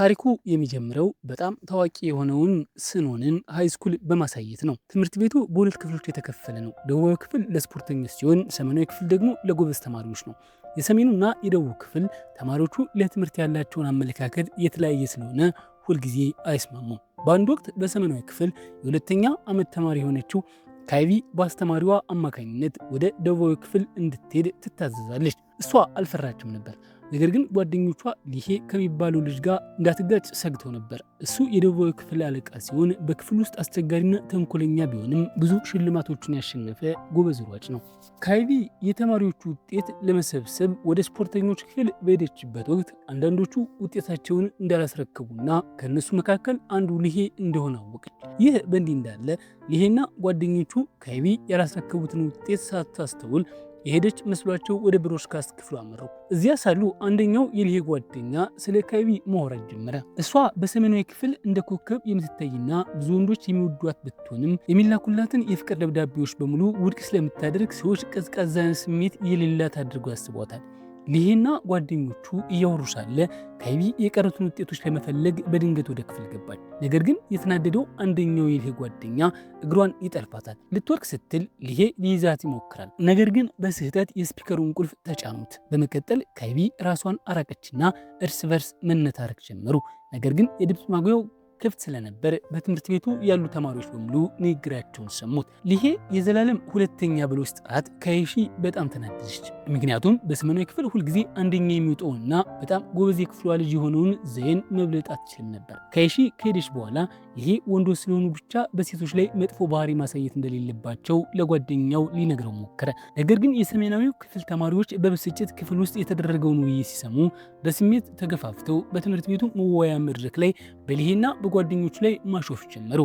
ታሪኩ የሚጀምረው በጣም ታዋቂ የሆነውን ስኖንን high school በማሳየት ነው። ትምህርት ቤቱ በሁለት ክፍሎች የተከፈለ ነው። ደቡባዊ ክፍል ለስፖርተኞች ሲሆን፣ ሰሜናዊ ክፍል ደግሞ ለጎበዝ ተማሪዎች ነው። የሰሜኑና የደቡብ ክፍል ተማሪዎቹ ለትምህርት ያላቸውን አመለካከት የተለያየ ስለሆነ ሁልጊዜ አይስማሙም። በአንድ ወቅት በሰሜናዊ ክፍል የሁለተኛ ዓመት ተማሪ የሆነችው ካይቪ በአስተማሪዋ አማካኝነት ወደ ደቡባዊ ክፍል እንድትሄድ ትታዘዛለች። እሷ አልፈራችም ነበር። ነገር ግን ጓደኞቿ ሊሄ ከሚባለው ልጅ ጋር እንዳትጋጭ ሰግተው ነበር። እሱ የደቡባዊ ክፍል አለቃ ሲሆን በክፍል ውስጥ አስቸጋሪና ተንኮለኛ ቢሆንም ብዙ ሽልማቶችን ያሸነፈ ጎበዝ ሯጭ ነው። ካይቪ የተማሪዎቹ ውጤት ለመሰብሰብ ወደ ስፖርተኞች ክፍል በሄደችበት ወቅት አንዳንዶቹ ውጤታቸውን እንዳላስረከቡና ከእነሱ መካከል አንዱ ሊሄ እንደሆነ አወቀች። ይህ በእንዲህ እንዳለ ሊሄና ጓደኞቹ ካይቪ ያላስረከቡትን ውጤት ሳታስተውል የሄደች መስሏቸው ወደ broadcast ክፍሉ አመሩ። እዚያ ሳሉ አንደኛው የሊሄ ጓደኛ ስለ ካይቪ ማውራት ጀመረ። እሷ በሰሜናዊ ክፍል እንደ ኮከብ የምትታይና ብዙ ወንዶች የሚወዷት ብትሆንም የሚላኩላትን የፍቅር ደብዳቤዎች በሙሉ ውድቅ ስለምታደርግ ሰዎች ቀዝቃዛ ስሜት የሌላት አድርገው ያስቧታል። ሊሄና ጓደኞቹ እያወሩ ሳለ ካይቪ የቀሩትን ውጤቶች ለመፈለግ በድንገት ወደ ክፍል ገባች። ነገር ግን የተናደደው አንደኛው የሊሄ ጓደኛ እግሯን ይጠልፋታል። ልትወድቅ ስትል ሊሄ ሊይዛት ይሞክራል። ነገር ግን በስህተት የ speaker ኡን ቁልፍ ተጫኑት። በመቀጠል ካይቪ ራሷን አራቀችና እርስ በርስ መነታረክ ጀመሩ። ነገር ግን የድምፅ ማጉያው ክፍት ስለነበር በትምህርት ቤቱ ያሉ ተማሪዎች በሙሉ ንግግራቸውን ሰሙት። ሊሄ የዘላለም ሁለተኛ ብሎ ሲጠራት ካይሺ በጣም ተናደደች። ምክንያቱም በሰሜናዊ ክፍል ሁልጊዜ አንደኛ የሚወጣውና በጣም ጎበዝ የክፍሏ ልጅ የሆነውን ዘይን መብለጥ አትችልም ነበር። ካይሺ ከሄደች በኋላ ሊሄ ወንዶች ስለሆኑ ብቻ በሴቶች ላይ መጥፎ ባህሪ ማሳየት እንደሌለባቸው ለጓደኛው ሊነግረው ሞከረ። ነገር ግን የሰሜናዊው ክፍል ተማሪዎች በብስጭት ክፍል ውስጥ የተደረገውን ውይይት ሲሰሙ በስሜት ተገፋፍተው በትምህርት ቤቱ መወያያ መድረክ ላይ በሊሄና በጓደኞቹ ላይ ማሾፍ ጀመሩ።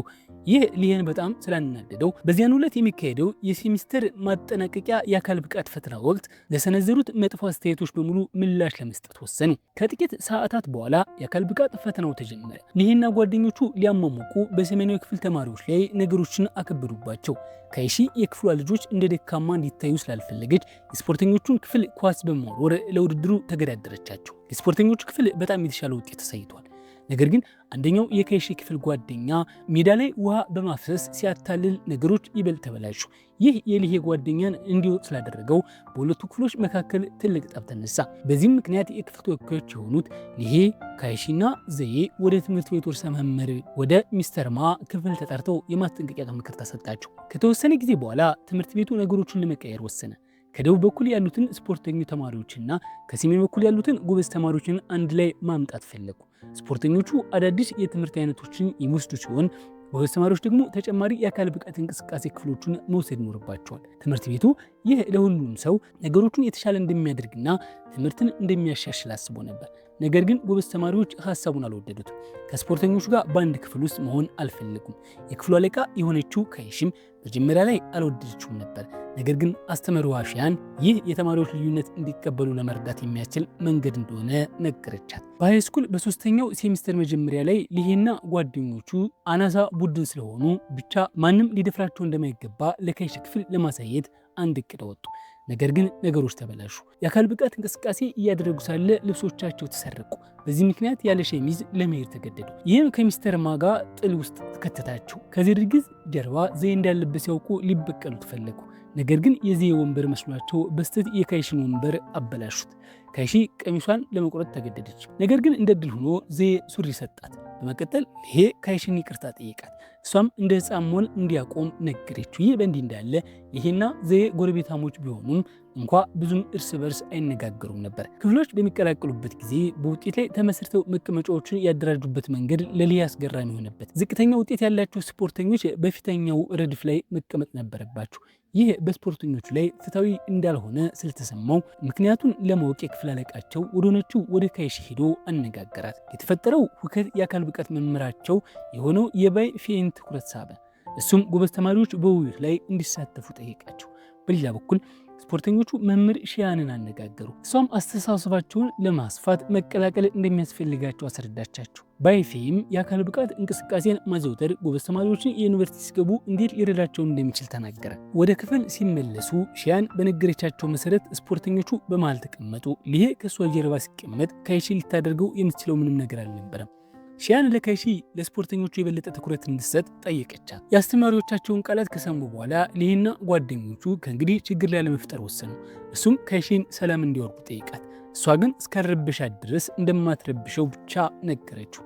ይህ ሊሄን በጣም ስላናደደው በዚያን ዕለት የሚካሄደው የሴሚስተር ማጠናቀቂያ የአካል ብቃት ፈተና ወቅት ለሰነዘሩት መጥፎ አስተያየቶች በሙሉ ምላሽ ለመስጠት ወሰኑ። ከጥቂት ሰዓታት በኋላ የአካል ብቃት ፈተናው ተጀመረ። ሊሄና ጓደኞቹ ሊያሟሙቁ በሰሜናዊ ክፍል ተማሪዎች ላይ ነገሮችን አከበዱባቸው። ካይሺ የክፍሏ ልጆች እንደ ደካማ እንዲታዩ ስላልፈለገች የስፖርተኞቹን ክፍል ኳስ በመወርወር ለውድድሩ ተገዳደረቻቸው። የስፖርተኞቹ ክፍል በጣም የተሻለ ውጤት አሳይቷል። ነገር ግን አንደኛው የካይሺ ክፍል ጓደኛ ሜዳ ላይ ውሃ በማፍሰስ ሲያታልል ነገሮች ይበልጥ ተበላሹ። ይህ የሊሄ ጓደኛን እንዲወጥ ስላደረገው በሁለቱ ክፍሎች መካከል ትልቅ ጠብ ተነሳ። በዚህም ምክንያት የክፍል ተወካዮች የሆኑት ሊሄ፣ ካይሺና ዘዬ ወደ ትምህርት ቤቱ ርዕሰ መምህር ወደ ሚስተር ማ ክፍል ተጠርተው የማስጠንቀቂያ ምክር ተሰጣቸው። ከተወሰነ ጊዜ በኋላ ትምህርት ቤቱ ነገሮችን ለመቀየር ወሰነ። ከደቡብ በኩል ያሉትን ስፖርተኞ ተማሪዎችና ከሰሜን በኩል ያሉትን ጎበዝ ተማሪዎችን አንድ ላይ ማምጣት ፈለጉ። ስፖርተኞቹ አዳዲስ የትምህርት አይነቶችን የሚወስዱ ሲሆን ጎበዝ ተማሪዎች ደግሞ ተጨማሪ የአካል ብቃት እንቅስቃሴ ክፍሎችን መውሰድ ይኖርባቸዋል። ትምህርት ቤቱ ይህ ለሁሉም ሰው ነገሮችን የተሻለ እንደሚያደርግና ትምህርትን እንደሚያሻሽል አስቦ ነበር። ነገር ግን ጎበዝ ተማሪዎች ሀሳቡን አልወደዱትም። ከስፖርተኞቹ ጋር በአንድ ክፍል ውስጥ መሆን አልፈለጉም። የክፍሉ አለቃ የሆነችው ካይሽም መጀመሪያ ላይ አልወደደችውም ነበር። ነገር ግን አስተማሪዋ ሺያን ይህ የተማሪዎች ልዩነት እንዲቀበሉ ለመርዳት የሚያስችል መንገድ እንደሆነ ነገረቻት። በ high school በሶስተኛው ሴሚስተር መጀመሪያ ላይ ሊሄና ጓደኞቹ አናሳ ቡድን ስለሆኑ ብቻ ማንም ሊደፍራቸው እንደማይገባ ለካይሽ ክፍል ለማሳየት አንድ እቅድ አወጡ። ነገር ግን ነገሮች ተበላሹ። የአካል ብቃት እንቅስቃሴ እያደረጉ ሳለ ልብሶቻቸው ተሰረቁ። በዚህ ምክንያት ያለ ሸሚዝ ለመሄድ ተገደዱ። ይህም ከሚስተር ማ ጋር ጥል ውስጥ ከተታቸው። ከዚህ ድርጊት ጀርባ ዘዬ እንዳለበት ሲያውቁ ሊበቀሉት ፈለጉ። ነገር ግን የዘዬ ወንበር መስሏቸው በስህተት የካይሽን ወንበር አበላሹት። ካይሺ ቀሚሷን ለመቁረጥ ተገደደች። ነገር ግን እንደ ድል ሆኖ ዘዬ ሱሪ ሰጣት። በመቀጠል ሊሄ ካይሽን ይቅርታ ጠየቃት። እሷም እንደ ሕፃን መሆን እንዲያቆም ነገረችው። ይህ በእንዲህ እንዳለ ሊሄና ዘዬ ጎረቤታሞች ቢሆኑም እንኳ ብዙም እርስ በርስ አይነጋገሩም ነበር። ክፍሎች በሚቀላቀሉበት ጊዜ በውጤት ላይ ተመስርተው መቀመጫዎችን ያደራጁበት መንገድ ለሊሄ አስገራሚ ሆነበት። ዝቅተኛ ውጤት ያላቸው ስፖርተኞች በፊተኛው ረድፍ ላይ መቀመጥ ነበረባቸው። ይህ በስፖርተኞቹ ላይ ፍትሐዊ እንዳልሆነ ስለተሰማው ምክንያቱን ለማወቅ የክፍል አለቃቸው ወደሆነችው ወደ ካይሺ ሄዶ አነጋገራት። የተፈጠረው ሁከት የአካል ብቃት መምህራቸው የሆነው የባይ ፌን ትኩረት ሳበ። እሱም ጎበዝ ተማሪዎች በውይይት ላይ እንዲሳተፉ ጠየቃቸው። በሌላ በኩል ስፖርተኞቹ መምህር ሺያንን አነጋገሩ። እሷም አስተሳሰባቸውን ለማስፋት መቀላቀል እንደሚያስፈልጋቸው አስረዳቻቸው። ባይፌም የአካል ብቃት እንቅስቃሴን ማዘውተር ጎበዝ ተማሪዎችን የዩኒቨርሲቲ ሲገቡ እንዴት ሊረዳቸው እንደሚችል ተናገረ። ወደ ክፍል ሲመለሱ ሺያን በነገረቻቸው መሰረት ስፖርተኞቹ በመሃል ተቀመጡ። ሊሄ ከእሷ ጀርባ ሲቀመጥ ካይሺ ልታደርገው የምትችለው ምንም ነገር አልነበረም። ሺያን ለካይሺ ለስፖርተኞቹ የበለጠ ትኩረት እንድትሰጥ ጠየቀቻት። የአስተማሪዎቻቸውን ቃላት ከሰሙ በኋላ ሊሄና ጓደኞቹ ከእንግዲህ ችግር ላለመፍጠር ወሰኑ። እሱም ካይሺን ሰላም እንዲወርዱ ጠይቃት። እሷ ግን እስካልረበሻት ድረስ እንደማትረብሸው ብቻ ነገረችው።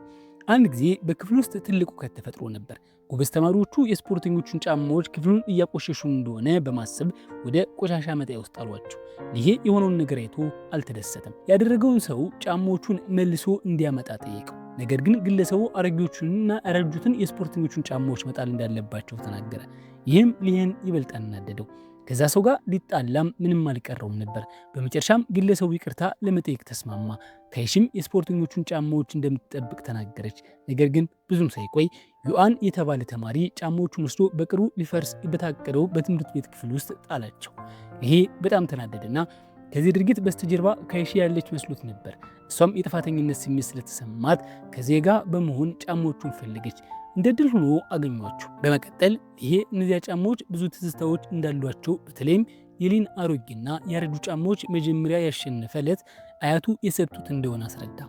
አንድ ጊዜ በክፍል ውስጥ ትልቅ ሁከት ተፈጥሮ ነበር። ጎበዝ ተማሪዎቹ የስፖርተኞቹን ጫማዎች ክፍሉን እያቆሸሹ እንደሆነ በማሰብ ወደ ቆሻሻ መጣያ ውስጥ አሏቸው። ይሄ የሆነውን ነገር አይቶ አልተደሰተም። ያደረገውን ሰው ጫማዎቹን መልሶ እንዲያመጣ ጠየቀው። ነገር ግን ግለሰቡ አሮጌዎቹንና ያረጁትን የስፖርተኞቹን ጫማዎች መጣል እንዳለባቸው ተናገረ። ይህም ሊሄን ይበልጥ አናደደው። ከዛ ሰው ጋር ሊጣላም ምንም አልቀረውም ነበር። በመጨረሻም ግለሰቡ ይቅርታ ለመጠየቅ ተስማማ። ካይሺም የስፖርተኞቹን ጫማዎች እንደምትጠብቅ ተናገረች። ነገር ግን ብዙም ሳይቆይ ዩአን የተባለ ተማሪ ጫማዎቹን ወስዶ በቅርቡ ሊፈርስ በታቀደው በትምህርት ቤት ክፍል ውስጥ ጣላቸው። ይሄ በጣም ተናደደና ከዚህ ድርጊት በስተጀርባ ካይሺ ያለች መስሎት ነበር። እሷም የጥፋተኝነት ስሜት ስለተሰማት ከዚህ ጋር በመሆን ጫማዎቹን ፈለገች። እንደ ድል ሆኖ አገኟቸው። በመቀጠል ይሄ እነዚያ ጫማዎች ብዙ ትዝታዎች እንዳሏቸው በተለይም የሊን አሮጌና ያረጁ ጫማዎች መጀመሪያ ያሸነፈ ዕለት አያቱ የሰጡት እንደሆነ አስረዳ።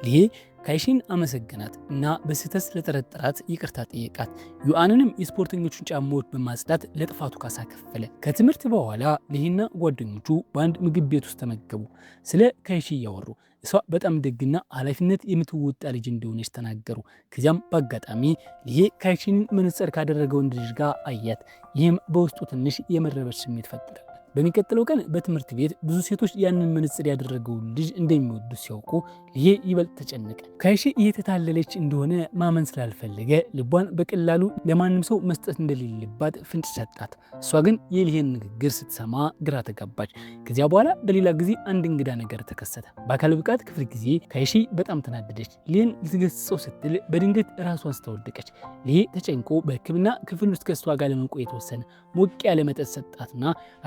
ይሄ ካይሺን አመሰገናት እና በስህተት ስለጠረጠራት ይቅርታ ጠየቃት። ዩአንንም የስፖርተኞቹን ጫማዎች በማጽዳት ለጥፋቱ ካሳ ከፈለ። ከትምህርት በኋላ ሊሄና ጓደኞቹ በአንድ ምግብ ቤት ውስጥ ተመገቡ። ስለ ካይሺ እያወሩ እሷ በጣም ደግና ኃላፊነት የምትወጣ ልጅ እንደሆነች ተናገሩ። ከዚያም በአጋጣሚ ሊሄ ካይሺን መነጽር ካደረገው ወንድ ልጅ ጋር አያት። ይህም በውስጡ ትንሽ የመረበሽ ስሜት ፈጠረ። በሚቀጥለው ቀን በትምህርት ቤት ብዙ ሴቶች ያንን መነጽር ያደረገውን ልጅ እንደሚወዱ ሲያውቁ ሊሄ ይበልጥ ተጨነቀ። ካይሺ እየተታለለች እንደሆነ ማመን ስላልፈለገ ልቧን በቀላሉ ለማንም ሰው መስጠት እንደሌለባት ፍንጭ ሰጣት። እሷ ግን የሊሄን ንግግር ስትሰማ ግራ ተጋባች። ከዚያ በኋላ በሌላ ጊዜ አንድ እንግዳ ነገር ተከሰተ። በአካል ብቃት ክፍል ጊዜ ካይሺ በጣም ተናደደች። ሊሄን ልትገስጸው ስትል በድንገት ራሷን ስታ ወደቀች። ሊሄ ተጨንቆ በሕክምና ክፍል ውስጥ ከእሷ ጋር ለመቆየት ወሰነ። ሞቅ ያለ መጠጥ ሰጣትና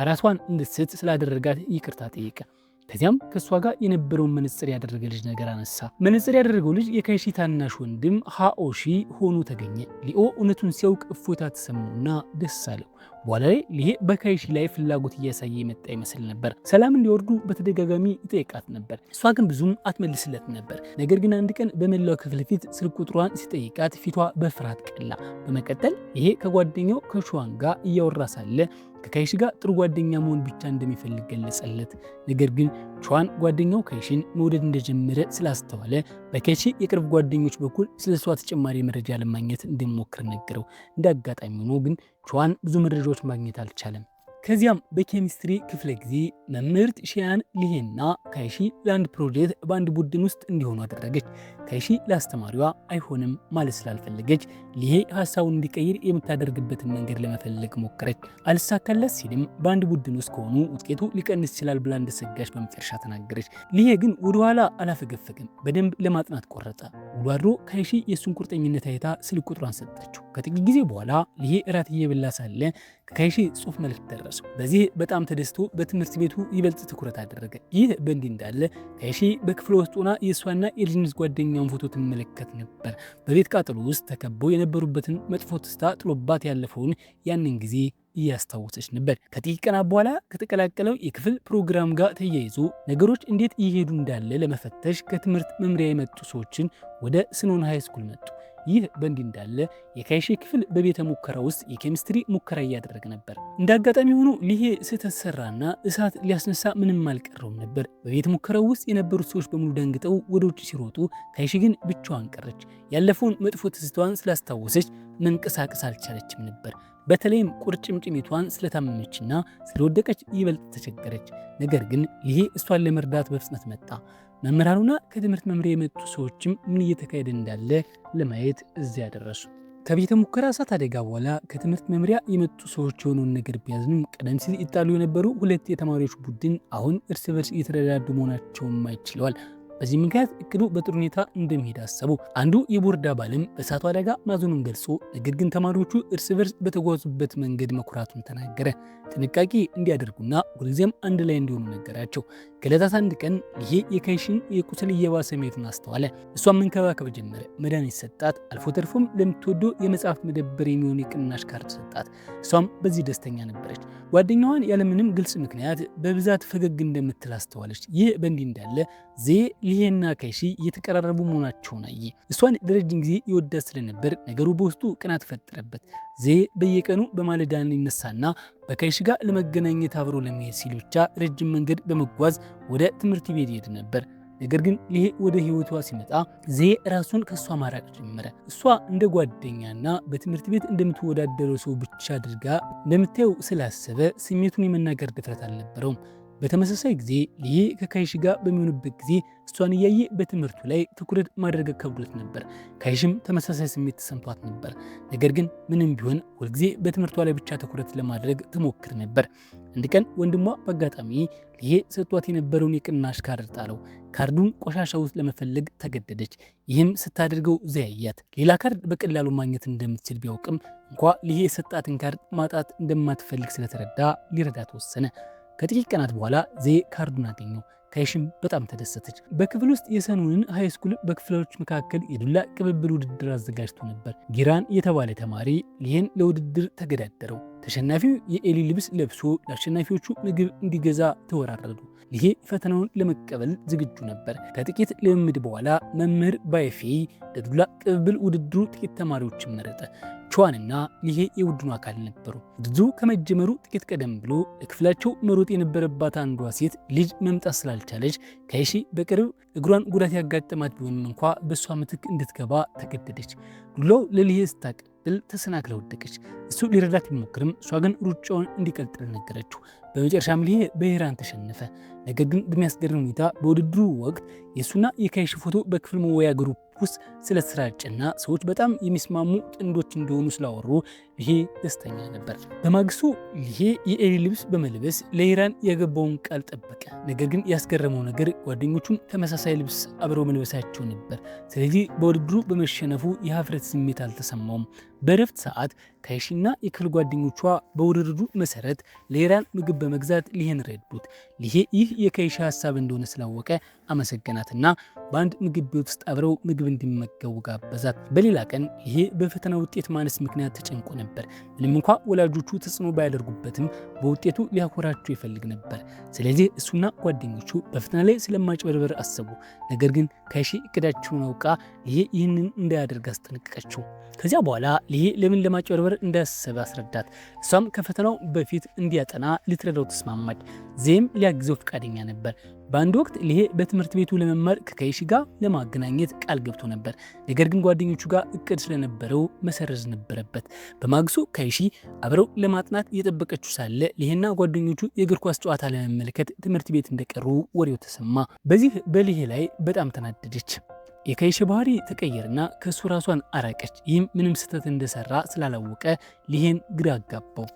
ራሷን እንድትስት ስላደረጋት ይቅርታ ጠየቀ። ከዚያም ከእሷ ጋር የነበረውን መነጽር ያደረገ ልጅ ነገር አነሳ። መነጽር ያደረገው ልጅ የካይሺ ታናሽ ወንድም ሃኦሺ ሆኖ ተገኘ። ሊኦ እውነቱን ሲያውቅ እፎይታ ተሰማውና ደስ አለው። በኋላ ላይ ሊሄ በካይሺ ላይ ፍላጎት እያሳየ የመጣ ይመስል ነበር። ሰላም እንዲወርዱ በተደጋጋሚ ይጠይቃት ነበር። እሷ ግን ብዙም አትመልስለት ነበር። ነገር ግን አንድ ቀን በመላው ክፍል ፊት ስልክ ቁጥሯን ሲጠይቃት ፊቷ በፍርሃት ቀላ። በመቀጠል ይሄ ከጓደኛው ከሹዋን ጋር እያወራ ሳለ ከካይሺ ጋር ጥሩ ጓደኛ መሆን ብቻ እንደሚፈልግ ገለጸለት። ነገር ግን ቹዋን ጓደኛው ካይሺን መውደድ እንደጀመረ ስላስተዋለ በካይሺ የቅርብ ጓደኞች በኩል ስለ እሷ ተጨማሪ መረጃ ለማግኘት እንደሚሞክር ነገረው። እንደ አጋጣሚ ሆኖ ግን ቹዋን ብዙ መረጃዎች ማግኘት አልቻለም። ከዚያም በኬሚስትሪ ክፍለ ጊዜ መምህርት ሺያን ሊሄና ካይሺ ለአንድ ፕሮጀክት በአንድ ቡድን ውስጥ እንዲሆኑ አደረገች። ካይሺ ለአስተማሪዋ አይሆንም ማለት ስላልፈለገች ሊሄ ሀሳቡን እንዲቀይር የምታደርግበትን መንገድ ለመፈለግ ሞከረች። አልሳካላት ሲልም በአንድ ቡድን ውስጥ ከሆኑ ውጤቱ ሊቀንስ ይችላል ብላ እንደሰጋች በመጨረሻ ተናገረች። ሊሄ ግን ወደኋላ አላፈገፈገም፣ በደንብ ለማጥናት ቆረጠ። ውሎ አድሮ ካይሺ የእሱን ቁርጠኝነት አይታ ስልክ ቁጥሯን ሰጠችው። ከጥቂት ጊዜ በኋላ ሊሄ እራት እየበላ ሳለ ከካይሺ ጽሑፍ መልእክት ደረሰው። በዚህ በጣም ተደስቶ በትምህርት ቤቱ ይበልጥ ትኩረት አደረገ። ይህ በእንዲህ እንዳለ ካይሺ በክፍል ውስጥ ሆና የእሷና የልጅነት ጓደኛውን ፎቶ ትመለከት ነበር። በቤት ቃጠሎ ውስጥ ተከበው የነበሩበትን መጥፎ ትዝታ ጥሎባት ያለፈውን ያንን ጊዜ እያስታወሰች ነበር። ከጥቂት ቀናት በኋላ ከተቀላቀለው የክፍል ፕሮግራም ጋር ተያይዞ ነገሮች እንዴት እየሄዱ እንዳለ ለመፈተሽ ከትምህርት መምሪያ የመጡ ሰዎችን ወደ ስኖን high school መጡ። ይህ በእንዲህ እንዳለ የካይሺ ክፍል በቤተ ሙከራ ውስጥ የኬሚስትሪ ሙከራ እያደረገ ነበር። እንደ አጋጣሚ ሆኖ ሊሄ ስህተት ሰራና እሳት ሊያስነሳ ምንም አልቀረውም ነበር። በቤተ ሙከራው ውስጥ የነበሩት ሰዎች በሙሉ ደንግጠው ወደ ውጭ ሲሮጡ፣ ካይሺ ግን ብቻዋን ቀረች። ያለፈውን መጥፎ ትዝታዋን ስላስታወሰች መንቀሳቀስ አልቻለችም ነበር። በተለይም ቁርጭምጭሚቷን ስለታመመችና ስለወደቀች ይበልጥ ተቸገረች። ነገር ግን ሊሄ እሷን ለመርዳት በፍጥነት መጣ። መምህራኑና ከትምህርት መምሪያ የመጡ ሰዎችም ምን እየተካሄደ እንዳለ ለማየት እዚያ ደረሱ። ከቤተ ሙከራ እሳት አደጋ በኋላ ከትምህርት መምሪያ የመጡ ሰዎች የሆነውን ነገር ቢያዝኑም ቀደም ሲል ይጣሉ የነበሩ ሁለት የተማሪዎች ቡድን አሁን እርስ በርስ እየተረዳዱ መሆናቸውን ማየት ችለዋል። በዚህ ምክንያት እቅዱ በጥሩ ሁኔታ እንደሚሄድ አሰቡ። አንዱ የቦርድ አባልም በእሳቱ አደጋ ማዘኑን ገልጾ ነገር ግን ተማሪዎቹ እርስ በርስ በተጓዙበት መንገድ መኩራቱን ተናገረ። ጥንቃቄ እንዲያደርጉና ሁልጊዜም አንድ ላይ እንዲሆኑ ነገራቸው። ከዕለታት አንድ ቀን ሊሄ የካይሽን የቁስል እየባሰ መሄዱን አስተዋለ። እሷን መንከባከብ ጀመረ። መድኃኒት ሰጣት። አልፎ ተርፎም ለምትወደው የመጽሐፍ መደብር የሚሆን የቅናሽ ካርድ ሰጣት። እሷም በዚህ ደስተኛ ነበረች። ጓደኛዋን ያለምንም ግልጽ ምክንያት በብዛት ፈገግ እንደምትል አስተዋለች። ይህ በእንዲህ እንዳለ ዜ ሊሄና ካይሺ እየተቀራረቡ መሆናቸውን አየ። እሷን ለረጅም ጊዜ ይወዳት ስለነበር ነገሩ በውስጡ ቅናት ፈጠረበት። ዜ በየቀኑ በማለዳ ይነሳና በካይሺ ጋር ለመገናኘት አብሮ ለመሄድ ሲል ብቻ ረጅም መንገድ በመጓዝ ወደ ትምህርት ቤት ይሄድ ነበር። ነገር ግን ሊሄ ወደ ህይወቷ ሲመጣ ዜ ራሱን ከእሷ ማራቅ ጀመረ። እሷ እንደ ጓደኛና በትምህርት ቤት እንደምትወዳደረው ሰው ብቻ አድርጋ እንደምታየው ስላሰበ ስሜቱን የመናገር ድፍረት አልነበረውም። በተመሳሳይ ጊዜ ሊሄ ከካይሺ ጋር በሚሆንበት ጊዜ እሷን እያየ በትምህርቱ ላይ ትኩረት ማድረግ ከብዶት ነበር። ካይሽም ተመሳሳይ ስሜት ተሰምቷት ነበር። ነገር ግን ምንም ቢሆን ሁልጊዜ በትምህርቷ ላይ ብቻ ትኩረት ለማድረግ ትሞክር ነበር። አንድ ቀን ወንድሟ በአጋጣሚ ሊሄ ሰጥቷት የነበረውን የቅናሽ ካርድ ጣለው። ካርዱን ቆሻሻ ውስጥ ለመፈለግ ተገደደች። ይህም ስታደርገው ዘያያት። ሌላ ካርድ በቀላሉ ማግኘት እንደምትችል ቢያውቅም እንኳ ሊሄ የሰጣትን ካርድ ማጣት እንደማትፈልግ ስለተረዳ ሊረዳት ወሰነ። ከጥቂት ቀናት በኋላ ዜ ካርዱን አገኘው። ካይሽም በጣም ተደሰተች። በክፍል ውስጥ የሰኑንን high school በክፍሎች መካከል የዱላ ቅብብል ውድድር አዘጋጅቶ ነበር። ጊራን የተባለ ተማሪ ሊሄን ለውድድር ተገዳደረው። ተሸናፊው የኤሊ ልብስ ለብሶ ለአሸናፊዎቹ ምግብ እንዲገዛ ተወራረዱ። ሊሄ ፈተናውን ለመቀበል ዝግጁ ነበር። ከጥቂት ልምምድ በኋላ መምህር ባይፌይ ለዱላ ቅብብል ውድድሩ ጥቂት ተማሪዎችን መረጠ። ቹዋንና ሊሄ የቡድኑ አካል ነበሩ። ውድድሩ ከመጀመሩ ጥቂት ቀደም ብሎ ለክፍላቸው መሮጥ የነበረባት አንዷ ሴት ልጅ መምጣት ስላልቻለች ካይሺ በቅርብ እግሯን ጉዳት ያጋጠማት ቢሆንም እንኳ በእሷ ምትክ እንድትገባ ተገደደች። ዱላው ለሊሄ ስታቀብል ተሰናክላ ወደቀች። እሱ ሊረዳት ቢሞክርም እሷ ግን ሩጫውን እንዲቀጥል ነገረችው። በመጨረሻም ሊሄ በሄራን ተሸነፈ። ነገር ግን በሚያስገርም ሁኔታ በውድድሩ ወቅት የእሱና የካይሺ ፎቶ በክፍል መወያ group ውስጥ ስለተሰራጨና ሰዎች በጣም የሚስማሙ ጥንዶች እንደሆኑ ስላወሩ ሊሄ ደስተኛ ነበር። በማግስቱ ሊሄ የኤሊ ልብስ በመልበስ ለኢራን የገባውን ቃል ጠበቀ። ነገር ግን ያስገረመው ነገር ጓደኞቹም ተመሳሳይ ልብስ አብረው መልበሳቸው ነበር። ስለዚህ በውድድሩ በመሸነፉ የሀፍረት ስሜት አልተሰማውም። በእረፍት ሰዓት ካይሺና የክፍል ጓደኞቿ በውድድሩ መሰረት ለኢራን ምግብ በመግዛት ሊሄን ረዱት። ሊሄ ይህ የካይሺ ሀሳብ እንደሆነ ስላወቀ አመሰገናትና በአንድ ምግብ ቤት ውስጥ አብረው ምግብ እንዲመገቡ ጋበዛት። በሌላ ቀን ሊሄ በፈተና ውጤት ማነስ ምክንያት ተጨንቆ ነበር። ምንም እንኳ ወላጆቹ ተጽዕኖ ባያደርጉበትም በውጤቱ ሊያኮራቸው ይፈልግ ነበር። ስለዚህ እሱና ጓደኞቹ በፈተና ላይ ስለማጭበርበር አሰቡ። ነገር ግን ካይሺ እቅዳቸውን አውቃ ሊሄ ይህንን እንዳያደርግ አስጠነቀቀችው። ከዚያ በኋላ ሊሄ ለምን ለማጭበርበር እንዳሰበ አስረዳት። እሷም ከፈተናው በፊት እንዲያጠና ልትረዳው ተስማማች። ዜም ሊያግዘው ፈቃደኛ ነበር። በአንድ ወቅት ሊሄ በትምህርት ቤቱ ለመማር ከካይሺ ጋር ለማገናኘት ቃል ገብቶ ነበር። ነገር ግን ጓደኞቹ ጋር እቅድ ስለነበረው መሰረዝ ነበረበት። በማግስቱ ካይሺ አብረው ለማጥናት እየጠበቀችው ሳለ ሊሄና ጓደኞቹ የእግር ኳስ ጨዋታ ለመመልከት ትምህርት ቤት እንደቀሩ ወሬው ተሰማ። በዚህ በሊሄ ላይ በጣም ተናደደች። የካይሺ ባህሪ ተቀየርና ከእሱ ራሷን አራቀች። ይህም ምንም ስህተት እንደሰራ ስላላወቀ ሊሄን ግራ አጋባው።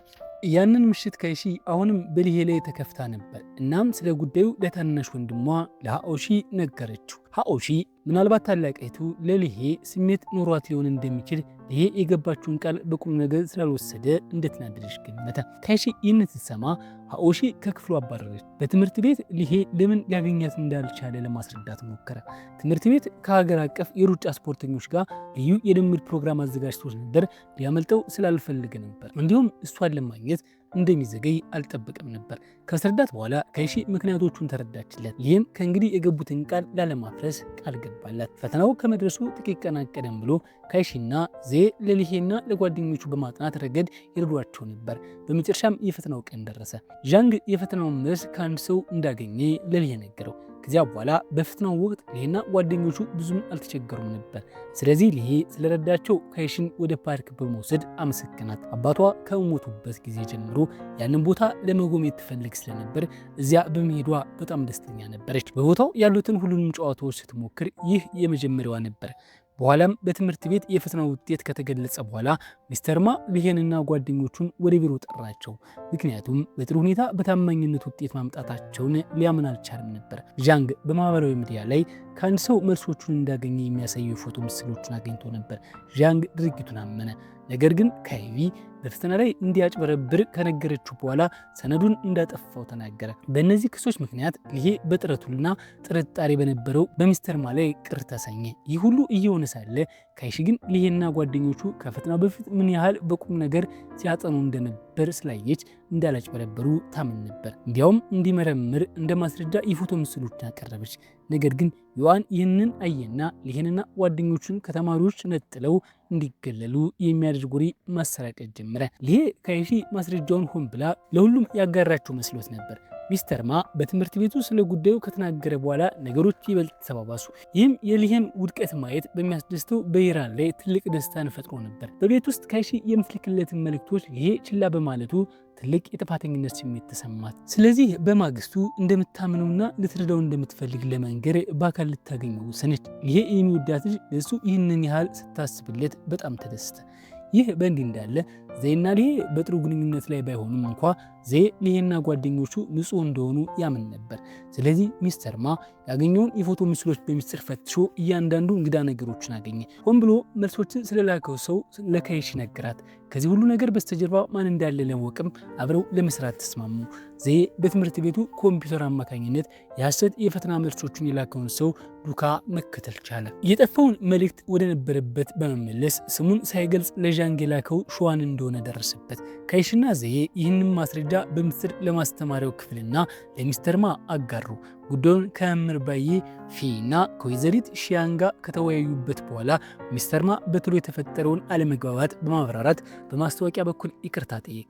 ያንን ምሽት ካይሺ አሁንም በሊሄ ላይ ተከፍታ ነበር። እናም ስለ ጉዳዩ ለታናሽ ወንድሟ ለሃኦሺ ነገረችው። ሃኦሺ ምናልባት ታላቅ እህቱ ለሊሄ ስሜት ኖሯት ሊሆን እንደሚችል ሊሄ የገባችውን ቃል በቁም ነገር ስላልወሰደ እንደተናደደች ገመተ። ካይሺ ይህንን ስትሰማ ሃኦሺ ከክፍሉ አባረረች። በትምህርት ቤት ሊሄ ለምን ሊያገኛት እንዳልቻለ ለማስረዳት ሞከረ። ትምህርት ቤት ከሀገር አቀፍ የሩጫ ስፖርተኞች ጋር ልዩ የልምምድ ፕሮግራም አዘጋጅቶ ነበር። ሊያመልጠው ስላልፈለገ ነበር። እንዲሁም እሷን ለማግኘት እንደሚዘገይ አልጠበቀም ነበር። ካስረዳት በኋላ ካይሺ ምክንያቶቹን ተረዳችለት። ይህም ከእንግዲህ የገቡትን ቃል ላለማፍረስ ቃል ገባላት። ፈተናው ከመድረሱ ጥቂት ቀናት ቀደም ብሎ ካይሺና ዜ ለሊሄና ለጓደኞቹ በማጥናት ረገድ ይረዷቸው ነበር። በመጨረሻም የፈተናው ቀን ደረሰ። ዣንግ የፈተናውን መልስ ከአንድ ሰው እንዳገኘ ለሊሄ ነገረው። ከዚያ በኋላ በፈተናው ወቅት ሊሄና ጓደኞቹ ብዙም አልተቸገሩም ነበር። ስለዚህ ሊሄ ስለረዳቸው ካይሽን ወደ ፓርክ በመውሰድ አመሰገናት። አባቷ ከሞቱበት ጊዜ ጀምሮ ያንን ቦታ ለመጎብኘት ትፈልግ ስለነበር እዚያ በመሄዷ በጣም ደስተኛ ነበረች። በቦታው ያሉትን ሁሉንም ጨዋታዎች ስትሞክር ይህ የመጀመሪያዋ ነበር። በኋላም በትምህርት ቤት የፈተናው ውጤት ከተገለጸ በኋላ ሚስተር ማ ሊሄንና ጓደኞቹን ወደ ቢሮ ጠራቸው። ምክንያቱም በጥሩ ሁኔታ በታማኝነት ውጤት ማምጣታቸውን ሊያምን አልቻለም ነበር። ዣንግ በማህበራዊ ሚዲያ ላይ ከአንድ ሰው መልሶቹን እንዳገኘ የሚያሳዩ የፎቶ ምስሎችን አግኝቶ ነበር። ዣንግ ድርጊቱን አመነ። ነገር ግን ካይቪ በፈተና ላይ እንዲያጭበረብር ከነገረችው በኋላ ሰነዱን እንዳጠፋው ተናገረ። በእነዚህ ክሶች ምክንያት ሊሄ በጥረቱና ጥርጣሬ በነበረው በሚስተር ማ ላይ ቅር ተሰኘ። ይህ ሁሉ እየሆነ ሳለ ካይሺ ግን ሊሄና ጓደኞቹ ከፈተናው በፊት ምን ያህል በቁም ነገር ሲያጠኑ እንደነበር ስላየች እንዳላጭበረበሩ ታምን ነበር። እንዲያውም እንዲመረምር እንደ ማስረጃ የፎቶ ምስሎችን አቀረበች። ነገር ግን ዮሐን ይህንን አየና ሊሄንና ጓደኞቹን ከተማሪዎች ነጥለው እንዲገለሉ የሚያደርግ ወሬ ማሰራጨት ጀመረ። ሊሄ ካይሺ ማስረጃውን ሆን ብላ ለሁሉም ያጋራቸው መስሎት ነበር። ሚስተር ማ በትምህርት ቤቱ ስለ ጉዳዩ ከተናገረ በኋላ ነገሮች ይበልጥ ተባባሱ። ይህም የሊሄን ውድቀት ማየት በሚያስደስተው በኢራን ላይ ትልቅ ደስታን ፈጥሮ ነበር። በቤት ውስጥ ካይሺ የምትልክለትን መልእክቶች ሊሄ ችላ በማለቱ ትልቅ የጥፋተኝነት ስሜት ተሰማት። ስለዚህ በማግስቱ እንደምታምነውና ልትረዳው እንደምትፈልግ ለመንገር በአካል ልታገኘው ወሰነች። ሊሄ የሚወዳት ልጅ ለእሱ ይህንን ያህል ስታስብለት በጣም ተደሰተ። ይህ በእንዲህ እንዳለ ዘይና ሊሄ በጥሩ ግንኙነት ላይ ባይሆኑም እንኳ ዘይ ሊሄና ጓደኞቹ ንጹህ እንደሆኑ ያምን ነበር። ስለዚህ ሚስተር ማ ያገኘውን የፎቶ ምስሎች በሚስጥር ፈትሾ እያንዳንዱ እንግዳ ነገሮችን አገኘ። ሆን ብሎ መልሶችን ስለላከው ሰው ለካይሺ ነገራት። ከዚህ ሁሉ ነገር በስተጀርባ ማን እንዳለ ለማወቅም አብረው ለመስራት ተስማሙ። ዘይ በትምህርት ቤቱ ኮምፒውተር አማካኝነት የሐሰት የፈተና መልሶችን የላከውን ሰው ዱካ መከተል ቻለ። የጠፋውን መልእክት ወደ ነበረበት በመመለስ ስሙን ሳይገልጽ ለዣንግ የላከው ሸዋን እንደሆነ ደረሰበት። ካይሽና ዘዬ ይህንን ማስረጃ በምስጢር ለማስተማሪያው ክፍልና ለሚስተር ማ አጋሩ። ጉዳዩን ከመምህር ባዬ ፊና ከወይዘሪት ሺያንጋ ከተወያዩበት በኋላ ሚስተር ማ በቶሎ የተፈጠረውን አለመግባባት በማብራራት በማስታወቂያ በኩል ይቅርታ ጠየቀ።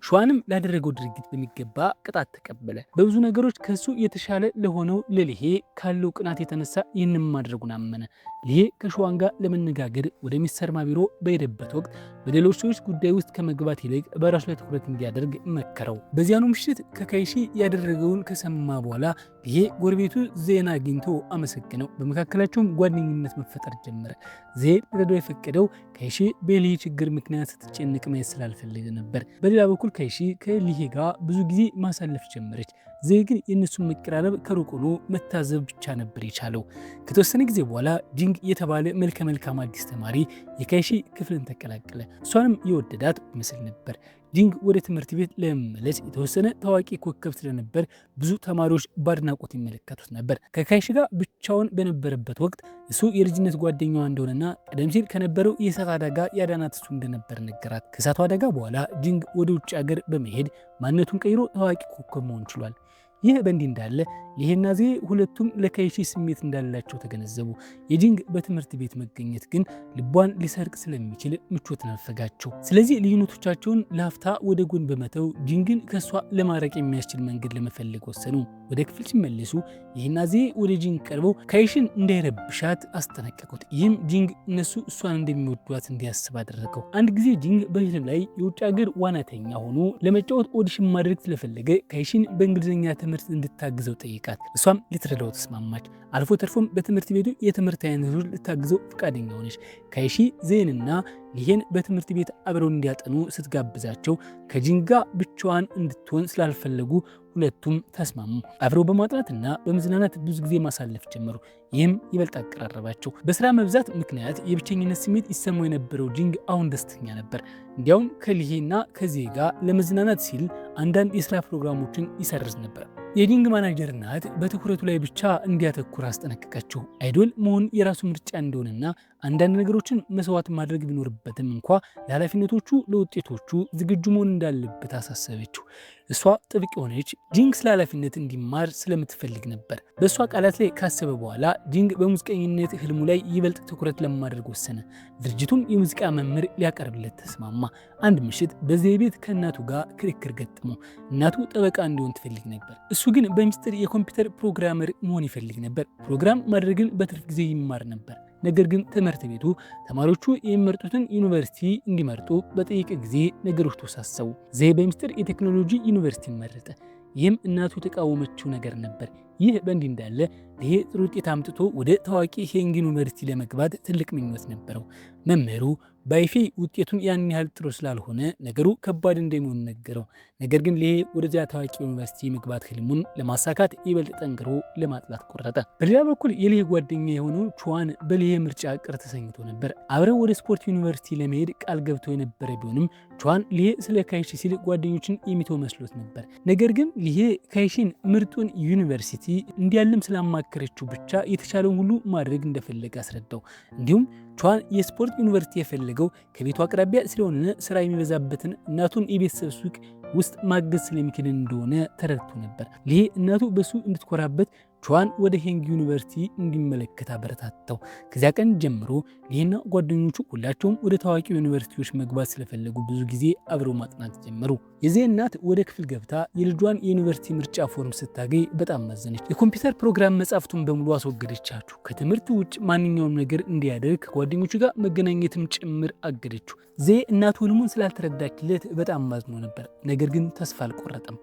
ሸዋንም ላደረገው ድርጊት በሚገባ ቅጣት ተቀበለ። በብዙ ነገሮች ከሱ የተሻለ ለሆነው ለሊሄ ካለው ቅናት የተነሳ ይህንን ማድረጉን አመነ። ሊሄ ከሸዋን ጋር ለመነጋገር ወደ ሚስተር ማ ቢሮ በሄደበት ወቅት በሌሎች ሰዎች ጉዳይ ውስጥ ከመግባት ይልቅ በራሱ ላይ ትኩረት እንዲያደርግ መከረው። በዚያኑ ምሽት ከካይሺ ያደረገውን ከሰማ በኋላ ሊሄ ጎረቤቱ ዜና አግኝቶ አመሰግነው። በመካከላቸውም ጓደኝነት መፈጠር ጀመረ። ዜ ሊረዳው የፈቀደው ካይሺ በሊሄ ችግር ምክንያት ስትጨንቅ ማየት ስላልፈለገ ነበር። በሌላ በኩል ካይሺ ከሊሄ ጋር ብዙ ጊዜ ማሳለፍ ጀመረች። ዘይ ግን የእነሱን መቀራረብ ከሩቅ ሆኖ መታዘብ ብቻ ነበር የቻለው። ከተወሰነ ጊዜ በኋላ ጂንግ የተባለ መልከ መልካም አዲስ ተማሪ የካይሺ ክፍልን ተቀላቀለ። እሷንም የወደዳት ይመስል ነበር። ጂንግ ወደ ትምህርት ቤት ለመመለስ የተወሰነ ታዋቂ ኮከብ ስለነበር ብዙ ተማሪዎች በአድናቆት ይመለከቱት ነበር። ከካይሺ ጋር ብቻውን በነበረበት ወቅት እሱ የልጅነት ጓደኛዋ እንደሆነና ቀደም ሲል ከነበረው የእሳት አደጋ ያዳናት እሱ እንደነበር ነገራት። ከእሳቱ አደጋ በኋላ ጂንግ ወደ ውጭ ሀገር በመሄድ ማንነቱን ቀይሮ ታዋቂ ኮከብ መሆን ችሏል። ይህ በእንዲህ እንዳለ ሊሄና ዜ ሁለቱም ለካይሺ ስሜት እንዳላቸው ተገነዘቡ። የጂንግ በትምህርት ቤት መገኘት ግን ልቧን ሊሰርቅ ስለሚችል ምቾት ነፈጋቸው። ስለዚህ ልዩነቶቻቸውን ለአፍታ ወደ ጎን በመተው ጂንግን ከእሷ ለማራቅ የሚያስችል መንገድ ለመፈለግ ወሰኑ። ወደ ክፍል ሲመለሱ ሊሄና ዜ ወደ ጂንግ ቀርበው ካይሽን እንዳይረብሻት አስጠነቀቁት። ይህም ጂንግ እነሱ እሷን እንደሚወዷት እንዲያስብ አደረገው። አንድ ጊዜ ጂንግ በፊልም ላይ የውጭ ሀገር ዋናተኛ ሆኖ ለመጫወት audition ማድረግ ስለፈለገ ካይሽን በእንግሊዝኛ ትምህርት እንድታግዘው ጠይቃት። እሷም ልትረዳው ተስማማች። አልፎ ተርፎም በትምህርት ቤቱ የትምህርት አይነቶች ልታግዘው ፈቃደኛ ሆነች። ካይሺ ዜንና ሊሄን በትምህርት ቤት አብረው እንዲያጠኑ ስትጋብዛቸው ከጂንግ ጋር ብቻዋን እንድትሆን ስላልፈለጉ ሁለቱም ተስማሙ። አብረው በማጥናትና በመዝናናት ብዙ ጊዜ ማሳለፍ ጀመሩ። ይህም ይበልጥ አቀራረባቸው። በስራ መብዛት ምክንያት የብቸኝነት ስሜት ይሰማው የነበረው ጂንግ አሁን ደስተኛ ነበር። እንዲያውም ከሊሄና ከዜ ጋር ለመዝናናት ሲል አንዳንድ የስራ ፕሮግራሞችን ይሰርዝ ነበር። የጂንግ ማናጀር እናት በትኩረቱ ላይ ብቻ እንዲያተኩር አስጠነቀቀችው። idol መሆን የራሱ ምርጫ እንደሆነና አንዳንድ ነገሮችን መስዋዕት ማድረግ ቢኖርበትም እንኳ ለኃላፊነቶቹ፣ ለውጤቶቹ ዝግጁ መሆን እንዳለበት አሳሰበችው። እሷ ጥብቅ የሆነች ጂንግ ስለ ኃላፊነት እንዲማር ስለምትፈልግ ነበር። በእሷ ቃላት ላይ ካሰበ በኋላ ጂንግ በሙዚቀኝነት ህልሙ ላይ ይበልጥ ትኩረት ለማድረግ ወሰነ። ድርጅቱም የሙዚቃ መምህር ሊያቀርብለት ተስማማ። አንድ ምሽት በዚህ ቤት ከእናቱ ጋር ክርክር ገጠመው። እናቱ ጠበቃ እንዲሆን ትፈልግ ነበር። እሱ ግን በሚስጥር የኮምፒውተር programmer መሆን ይፈልግ ነበር። ፕሮግራም ማድረግን በትርፍ ጊዜ ይማር ነበር። ነገር ግን ትምህርት ቤቱ ተማሪዎቹ የሚመርጡትን ዩኒቨርሲቲ እንዲመርጡ በጠየቀ ጊዜ ነገሮች ተወሳሰቡ። ዘይ በሚስጥር የቴክኖሎጂ ዩኒቨርሲቲ መረጠ። ይህም እናቱ የተቃወመችው ነገር ነበር። ይህ በእንዲህ እንዳለ ሊሄ ጥሩ ውጤት አምጥቶ ወደ ታዋቂ ሄንግ ዩኒቨርሲቲ ለመግባት ትልቅ ምኞት ነበረው። መምህሩ ባይፌ ውጤቱን ያን ያህል ጥሩ ስላልሆነ ነገሩ ከባድ እንደሚሆን ነገረው። ነገር ግን ሊሄ ወደዚያ ታዋቂ ዩኒቨርሲቲ መግባት ህልሙን ለማሳካት ይበልጥ ጠንክሮ ለማጥናት ቆረጠ። በሌላ በኩል የሊሄ ጓደኛ የሆነው ቹዋን በሊሄ ምርጫ ቅር ተሰኝቶ ነበር። አብረው ወደ ስፖርት ዩኒቨርሲቲ ለመሄድ ቃል ገብተው የነበረ ቢሆንም ቹዋን ሊሄ ስለ ካይሺ ሲል ጓደኞችን የሚተው መስሎት ነበር። ነገር ግን ሊሄ ካይሺን ምርጡን ዩኒቨርሲቲ እንዲያልም ስላማከረችው ብቻ የተቻለውን ሁሉ ማድረግ እንደፈለገ አስረዳው። እንዲሁም ቹዋን የስፖርት ዩኒቨርሲቲ የፈለገው ከቤቱ አቅራቢያ ስለሆነ ስራ የሚበዛበትን እናቱን የቤተሰብ ሱቅ ውስጥ ማገዝ ስለሚችል እንደሆነ ተረድቶ ነበር። ሊሄ እናቱ በሱ እንድትኮራበት ቹዋን ወደ ሄንግ ዩኒቨርሲቲ እንዲመለከት አበረታታው። ከዚያ ቀን ጀምሮ ሊሄና ጓደኞቹ ሁላቸውም ወደ ታዋቂ ዩኒቨርሲቲዎች መግባት ስለፈለጉ ብዙ ጊዜ አብረው ማጥናት ጀመሩ። የዜ እናት ወደ ክፍል ገብታ የልጇን የዩኒቨርሲቲ ምርጫ ፎርም ስታገኝ በጣም አዘነች። የኮምፒውተር ፕሮግራም መጻሕፍቱን በሙሉ አስወገደቻቸው። ከትምህርት ውጭ ማንኛውም ነገር እንዲያደርግ ከጓደኞቹ ጋር መገናኘትም ጭምር አገደችው። ዜ እናቱ ህልሙን ስላልተረዳችለት በጣም አዝኖ ነበር። ነገር ግን ተስፋ አልቆረጠም።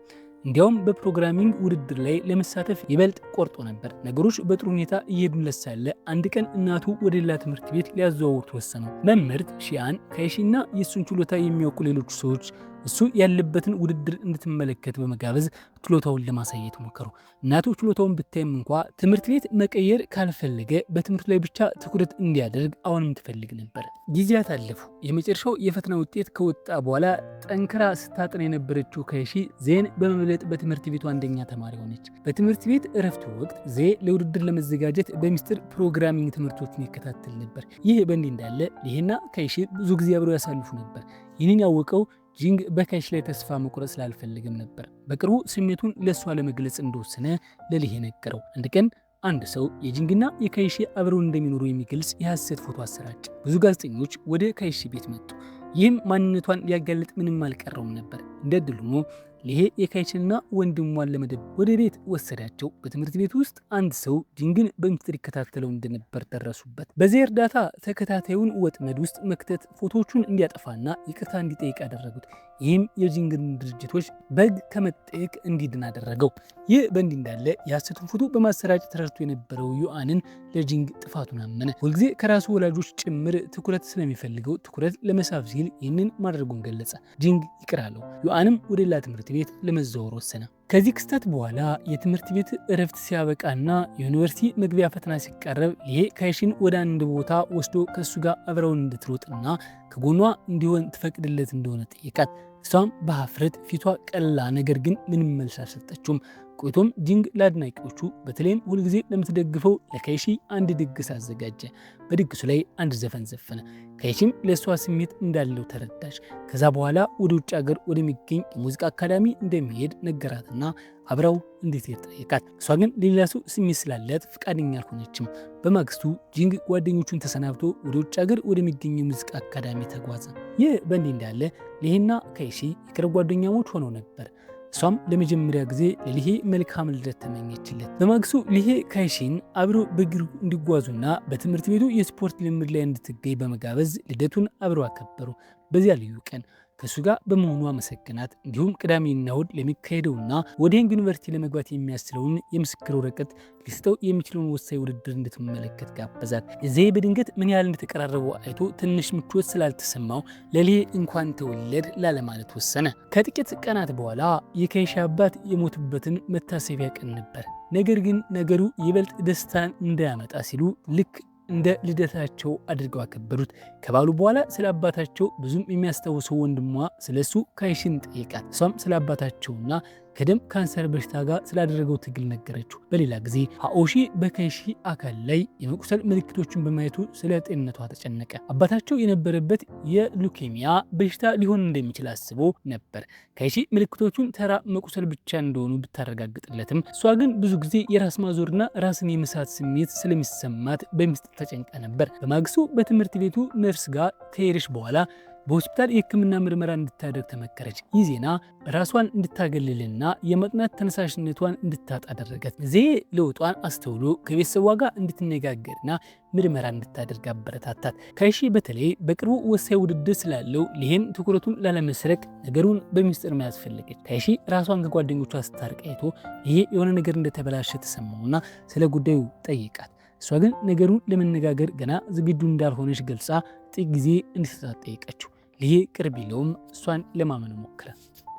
እንዲያውም በ programming ውድድር ላይ ለመሳተፍ ይበልጥ ቆርጦ ነበር። ነገሮች በጥሩ ሁኔታ እየሄዱለት ሳለ አንድ ቀን እናቱ ወደ ሌላ ትምህርት ቤት ሊያዘዋውሩት ወሰኑ። መምህርት ሺያን ካይሺና የእሱን ችሎታ የሚያውቁ ሌሎች ሰዎች እሱ ያለበትን ውድድር እንድትመለከት በመጋበዝ ችሎታውን ለማሳየት ሞከሩ። እናቱ ችሎታውን ብታይም እንኳ ትምህርት ቤት መቀየር ካልፈለገ በትምህርቱ ላይ ብቻ ትኩረት እንዲያደርግ አሁንም ትፈልግ ነበር። ጊዜያት አለፉ። የመጨረሻው የፈተና ውጤት ከወጣ በኋላ ጠንክራ ስታጠና የነበረችው ካይሺ ዜን በመብለጥ በትምህርት ቤቱ አንደኛ ተማሪ ሆነች። በትምህርት ቤት እረፍት ወቅት ዜ ለውድድር ለመዘጋጀት በሚስጥር programming ትምህርቶችን ይከታተል ነበር። ይህ በእንዲህ እንዳለ ሊሄና ካይሺ ብዙ ጊዜ አብረው ያሳልፉ ነበር። ይህንን ያወቀው ጂንግ በካይሺ ላይ ተስፋ መቁረጥ ስላልፈለገም ነበር። በቅርቡ ስሜቱን ለእሷ ለመግለጽ እንደወሰነ ለሊሄ ነገረው። አንድ ቀን አንድ ሰው የጂንግና የካይሺ አብረው እንደሚኖሩ የሚገልጽ የሐሰት ፎቶ አሰራጨ። ብዙ ጋዜጠኞች ወደ ካይሺ ቤት መጡ። ይህም ማንነቷን ሊያጋልጥ ምንም አልቀረውም ነበር። እንደ ዕድል ሆኖ ሊሄ የካይሺንና ወንድሟን ለመደበቅ ወደ ቤት ወሰዳቸው። በትምህርት ቤት ውስጥ አንድ ሰው ጂንግን በሚስጥር ይከታተለው እንደነበር ደረሱበት። በዚህ እርዳታ ተከታታዩን ወጥመድ ውስጥ መክተት ፎቶዎቹን እንዲያጠፋና ይቅርታ እንዲጠይቅ ያደረጉት። ይህም የጂንግን ድርጅቶች በሕግ ከመጠየቅ እንዲድን አደረገው። ይህ በእንዲህ እንዳለ የሐሰቱን ፎቶ በማሰራጨት ተረድቶ የነበረው ዩአንን ለጂንግ ጥፋቱን አመነ። ሁልጊዜ ከራሱ ወላጆች ጭምር ትኩረት ስለሚፈልገው ትኩረት ለመሳብ ሲል ይህንን ማድረጉን ገለጸ። ጂንግ ይቅር አለው። ዩአንም ወደ ሌላ ትምህርት ቤት ለመዘዋወር ወሰነ። ከዚህ ክስተት በኋላ የትምህርት ቤት እረፍት ሲያበቃና የዩኒቨርሲቲ መግቢያ ፈተና ሲቃረብ ሊሄ ካይሺን ወደ አንድ ቦታ ወስዶ ከእሱ ጋር አብረው እንድትሮጥና ከጎኗ እንዲሆን ትፈቅድለት እንደሆነ ጠየቃት። እሷም በሀፍረት ፊቷ ቀላ፣ ነገር ግን ምንም መልስ አልሰጠችውም። ቆይቶም ጂንግ ለአድናቂዎቹ በተለይም ሁልጊዜ ለምትደግፈው ለካይሺ አንድ ድግስ አዘጋጀ። በድግሱ ላይ አንድ ዘፈን ዘፈነ። ካይሺም ለእሷ ስሜት እንዳለው ተረዳች። ከዛ በኋላ ወደ ውጭ ሀገር ወደሚገኝ የሙዚቃ አካዳሚ እንደሚሄድ ነገራትና አብራው እንድትሄድ ጠየቃት። እሷ ግን ሌላ ሰው ስሜት ስላላት ፈቃደኛ አልሆነችም። በማግስቱ ጂንግ ጓደኞቹን ተሰናብቶ ወደ ውጭ ሀገር ወደሚገኝ የሙዚቃ አካዳሚ ተጓዘ። ይህ በእንዲህ እንዳለ ሊሄና ካይሺ የቅርብ ጓደኛሞች ሆነው ነበር። እሷም ለመጀመሪያ ጊዜ ለሊሄ መልካም ልደት ተመኘችለት። በማግስቱ ሊሄ ካይሺን አብረው በእግር እንዲጓዙና በትምህርት ቤቱ የስፖርት ልምድ ላይ እንድትገኝ በመጋበዝ ልደቱን አብረው አከበሩ። በዚያ ልዩ ቀን ከእሱ ጋር በመሆኑ አመሰገናት። እንዲሁም ቅዳሜና እሁድ ለሚካሄደውና ወደ ሄንግ ዩኒቨርሲቲ ለመግባት የሚያስችለውን የምስክር ወረቀት ሊሰጠው የሚችለውን ወሳኝ ውድድር እንድትመለከት ጋበዛት። ዜ በድንገት ምን ያህል እንደተቀራረቡ አይቶ ትንሽ ምቾት ስላልተሰማው ለሊሄ እንኳን ተወለድ ላለማለት ወሰነ። ከጥቂት ቀናት በኋላ የካይሺ አባት የሞቱበትን መታሰቢያ ቀን ነበር። ነገር ግን ነገሩ ይበልጥ ደስታን እንዳያመጣ ሲሉ ልክ እንደ ልደታቸው አድርገው አከበሩት። ከባሉ በኋላ ስለ አባታቸው ብዙም የሚያስታውሰው ወንድሟ ስለሱ ካይሺን ጠየቃት። እሷም ስለ አባታቸውና ከደም ካንሰር በሽታ ጋር ስላደረገው ትግል ነገረችው። በሌላ ጊዜ ሀኦሺ በካይሺ አካል ላይ የመቁሰል ምልክቶችን በማየቱ ስለ ጤንነቷ ተጨነቀ። አባታቸው የነበረበት የሉኬሚያ በሽታ ሊሆን እንደሚችል አስቦ ነበር። ካይሺ ምልክቶቹን ተራ መቁሰል ብቻ እንደሆኑ ብታረጋግጥለትም እሷ ግን ብዙ ጊዜ የራስ ማዞርና ራስን የመሳት ስሜት ስለሚሰማት በሚስጥር ተጨንቃ ነበር። በማግስቱ በትምህርት ቤቱ ነርስ ጋር ከሄደች በኋላ በሆስፒታል የሕክምና ምርመራ እንድታደርግ ተመከረች። ይህ ዜና ራሷን እንድታገልልና የማጥናት ተነሳሽነቷን እንድታጣ አደረጋት። ዜ ለውጧን አስተውሎ ከቤተሰቧ ጋር እንድትነጋገርና ምርመራ እንድታደርግ አበረታታት። ካይሺ በተለይ በቅርቡ ወሳኝ ውድድር ስላለው ሊሄን ትኩረቱን ላለመስረቅ ነገሩን በሚስጥር መያዝ ፈለገች። ካይሺ ራሷን ከጓደኞቿ ስታርቅ አይቶ ይሄ የሆነ ነገር እንደተበላሸ ተሰማውና ስለ ጉዳዩ ጠይቃት። እሷ ግን ነገሩን ለመነጋገር ገና ዝግጁ እንዳልሆነች ገልጻ ጥቂት ጊዜ እንዲሰጣት ጠየቀችው። ሊሄ ቅር ቢለውም እሷን ለማመን ሞከረ።